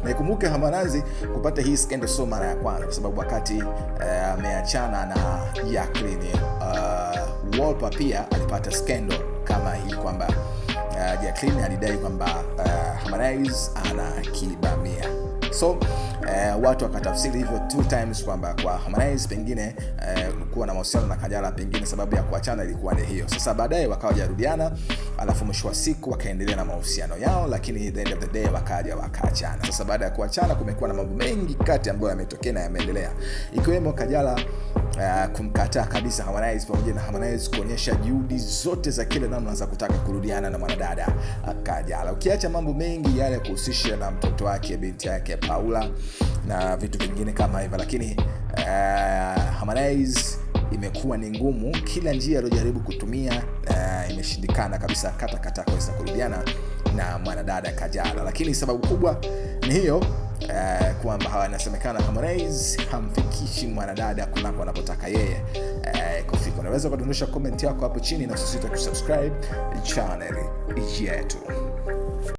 Na ikumbuke Harmonize kupata hii skendo sio mara ya kwanza, kwa sababu wakati ameachana na Jacqueline Wolper pia alipata skendo kama hii kwamba Jacqueline alidai kwamba Harmonize ana kibamia. So watu wakatafsiri hivyo two times kwamba kwa Harmonize pengine kuwa na mahusiano na Kajala, pengine sababu ya kuachana ilikuwa ni hiyo. Sasa baadaye wakawa jarudiana, alafu mwisho wa siku wakaendelea na mahusiano yao, lakini the end of the day wakaja wakaachana. Sasa baada ya kuachana, kumekuwa na mambo mengi kati ambayo yametokea na yameendelea, ikiwemo Kajala kumkataa kabisa Harmonize pamoja na Harmonize kuonyesha juhudi zote za kila namna za kutaka kurudiana na mwanadada Kajala, ukiacha mambo mengi yale kuhusisha na mtoto wake, binti yake Paula na vitu vingine kama hivyo, lakini Harmonize imekuwa ni ngumu, kila njia aliyojaribu kutumia imeshindikana kabisa, kata kata kuweza kurudiana na mwanadada Kajala, lakini sababu kubwa ni hiyo kwamba hawa inasemekana Harmonize hamfikishi mwanadada kunako anapotaka yeye kufika. Unaweza kudondosha comment yako hapo chini na usisite kusubscribe channel yetu.